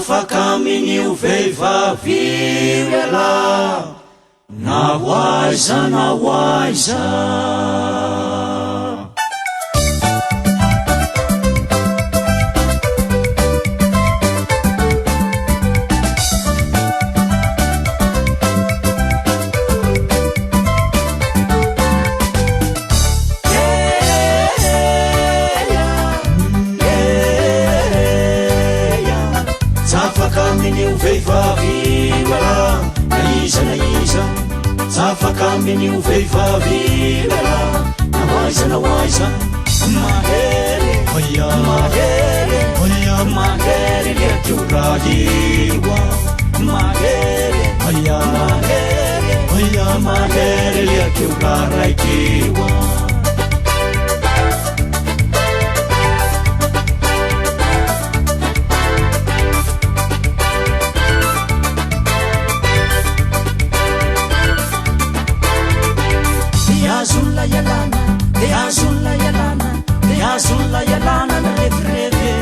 Ts'afaka amin'io vehivavy io ialahy na ho aiza na ho aiza. Ts'afaka amin'io vehivavy io ialahy na iza na iza. Ts'afaka amin'io vehivavy io ialahy na ho aiza na ho aiza. Mahery, mahery, mahery le io raha io. Mahery, mahery, mahery le io raha raiky io. Dia azon'ilay ialana, dia azon'ilay ialana, dia azon'ilay ialana ny revirevy e.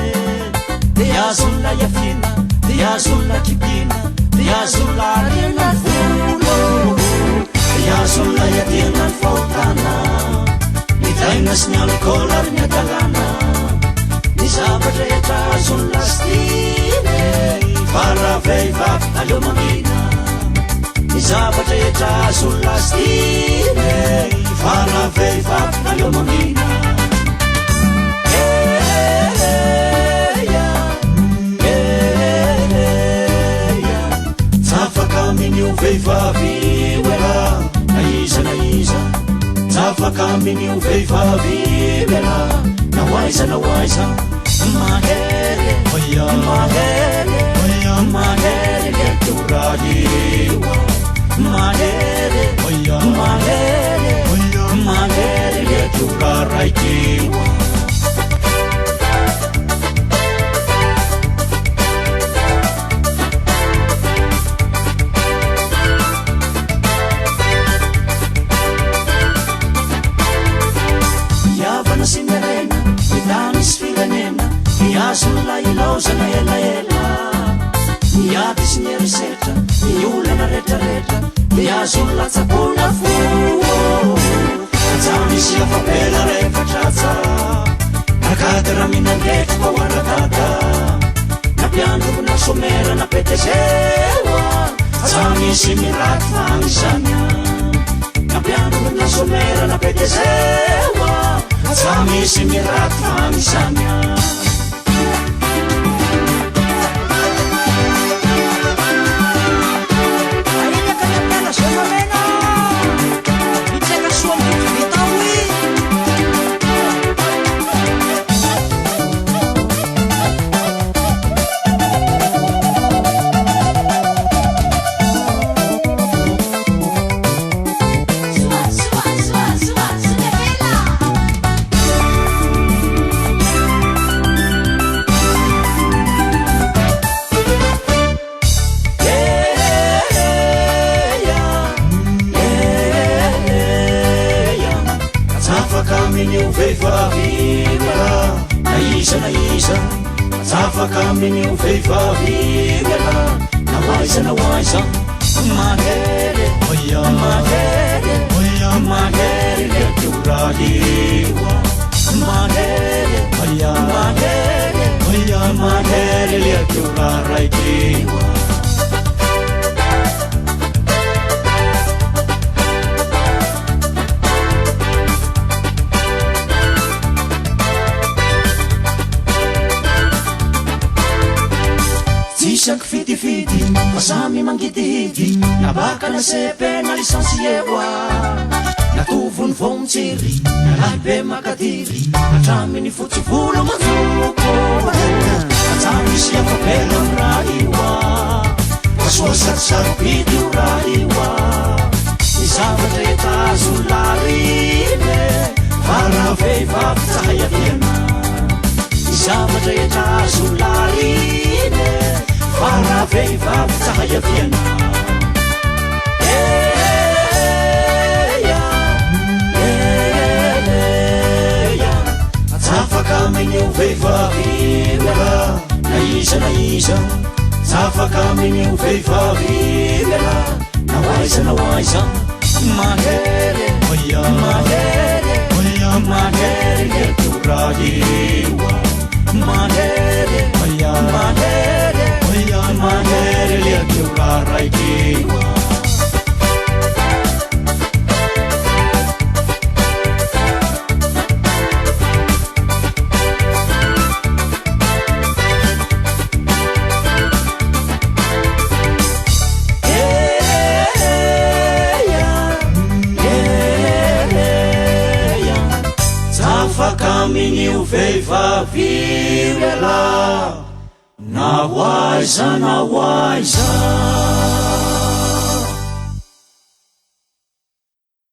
Dia azon'ilay iafiana, dia azon'ilay kipiana, dia azon'ilay ariana ny volo. Dia azon'ilay iadiana ny fahotana, ny daina sy ny alikaola ary ny hadalana. Ny zavatra rehetra azon'ilay sy tiana e, fa raha vehivavy aleo mangina. Ny zavatra rehetra azon'ilay sy tiana e, fa raha vehivavy aleo mangina. Ts'afaka amin'io vehivavy io ialahy na iza na iza. Ts'afaka amin'io vehivavy io ialahy na ho aiza na ho aiza. Mahery, mahery, mahery le io raha io. Mahery, mahery, mahery le io raha raiky io. Ny havana sy ny harena, ny tany sy firenena, ny azon'ilay ilaozana elaela. Ny ady sy ny herisetra, ny olana rehetrarehetra, ny azon'ny latsaboina fo. Aza misy afa-bela rehefa tratsa, na cadre minan-dretro vao ara-dada, na mpiandry na somera na PDG, aza misy miraty fa anisany. Na mpiandry na somera na PDG, aza misy miraty fa anisany. Ts'afaka amin'io vehivavy io ialahy na iza na iza. Ts'afaka amin'io vehivavy io ialahy na ho aiza na ho aiza. Mahery, mahery, mahery le io raha io. Mahery, mahery, mahery le io raha raiky io. Tsisy ankifidifidy fa samy mangidihidy, na baka na CP na licencié oa. Na tovony vao mitsiry, na lahy be makadiry, hatramin'ny fotsy volo manjoko. Aza misy afa-bela amin'ny raha io oa, fa soa sady sarobidy io raha io oa. Ny zavatra rehetra azo larina e, fa raha vehivavy tsy hay aviana. Ny zavatra rehetra azo larina e, fa raha vehivavy tsy hay aviana. Eia, eia, tsy afaka amin'io vehivavy io ialahy na iza na iza. Tsy afaka amin'io vehivavy io ialahy na ho aiza na ho aiza. Mahery e, mahery e, mahery le raha io a. Mahery e, mahery e, mahery le raha raiky io a. Tsy afaka amin'io vehivavy io ialahy na ho aiza na ho aiza.